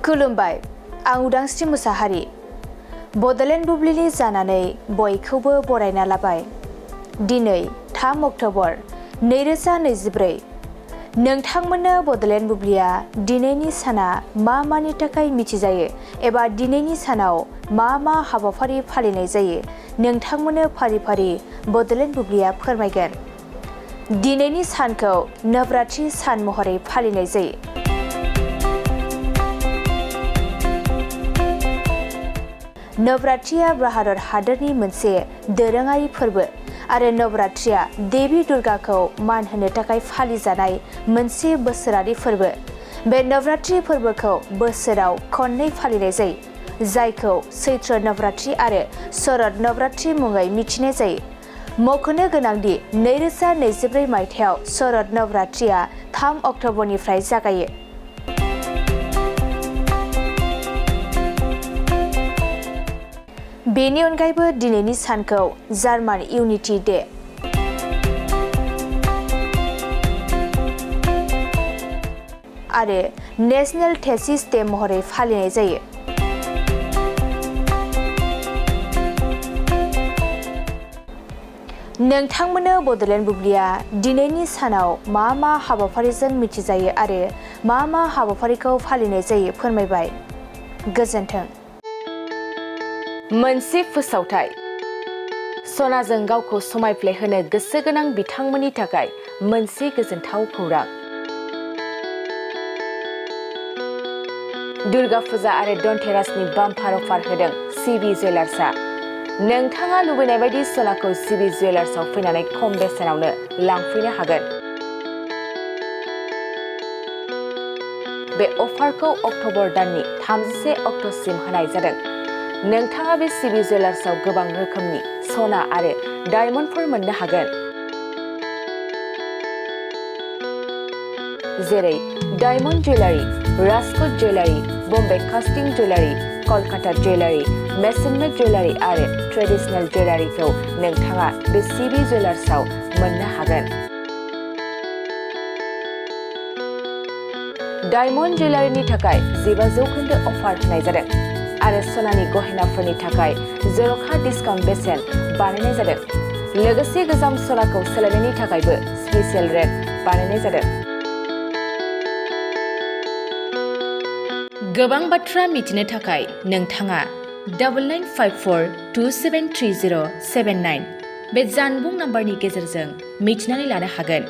खुलुमबाय, आं उदांस्रि मुसाहारि। बड'लेण्ड बुब्लिनि जानानै बयखौबो बरायना लाबाय। दिनै 3 अक्ट'बर 2024। नोंथांमोननो बड'लेण्ड बुब्लिया दिनैनि साना मा मानि थाखाय मिथिजायो एबा दिनैनि सानाव मा मा हाबाफारि फालिनाय जायो नोंथांमोननो फारि फारि बड'लेण्ड बुब्लिया फोरमायगोन। दिनैनि सानखौ नवरात्रि सान महरै फालिनाय जायो। नवरात्रिया भारत हादरनि मोनसे दोरोङारि फोरबो आरो नवरात्रिया देवी दुर्गाखौ मान होनो थाखाय फालिजानाय मोनसे बोसोरारि फोरबो। बे नवरात्रि फोरबोखौ बोसोराव खननै फालिनाय जायो, जायखौ चैत्र नवरात्रि आरो शरद नवरात्रि मुङै मिथिनाय जायो। मख'नो गोनांदि 2024 मायथाइयाव शरद नवरात्रिया 3 अक्ट'बरनिफ्राय जागायो। बेनि अनगायैबो दिनैनि सानखौ जार्मान इउनिटि डे आरो नेशनेल थेसिस डे महरै फालिनाय जायो। नोंथांमोननो बड'लेण्ड बुब्लिया दिनैनि सानाव मा मा हाबाफारिजों मिथिजायो आरो मा मा हाबाफारिखौ फालिनाय जायो फोरमायबाय। गोजोन्थों। मोनसे फोसावथाय। सनाजों गावखौ समायफ्लेहोनो गोसो गोनां बिथांमोननि थाखाय मोनसे गोजोनथाव खौरां। दुर्गा फुजा आरो धनतेरासनि बाम्पार अफार होदों सिबि जुवेलार्सआ। नोंथाङा लुबैनाय बायदि सनाखौ सिबि जुवेलार्सआव फैनानै खम बेसेनावनो लांफैनो हागोन। बे अफारखौ अक्ट'बर दाननि 31 अक्ट'सिम होनाय जादों। नोंथाङा बे सिबि जुवेलार्सआव गोबां रोखोमनि सना आरो डायमन्डफोर मोननो हागोन, जेरै diamond jewellery, Rajkot jewellery, Bombay कास्टिं जुवेलारि, कलकाता जुवेलारि, मेसनमेड जुवेलारि आरो ट्रेडिशनेल जुवेलारिखौ नोंथाङा बे सिबि जुवेलार्सआव मोननो हागोन। डायमन्ड जुवेलारिनि थाखाय 15% अफार होनाय जादों आरो सनानि गहेनाफोरनि थाखाय जर'खा डिसकाउन्ट बेसेन बानायनाय जादों। लोगोसे गोजाम सनाखौ सोलायनायनि थाखायबो स्पेसियेल रेट बानायनाय जादों। गोबां बाथ्रा मिथिनो थाखाय नोंथाङा 9954273079 बे जानबुं नाम्बारनि गेजेरजों मिथिनानै लानो हागोन।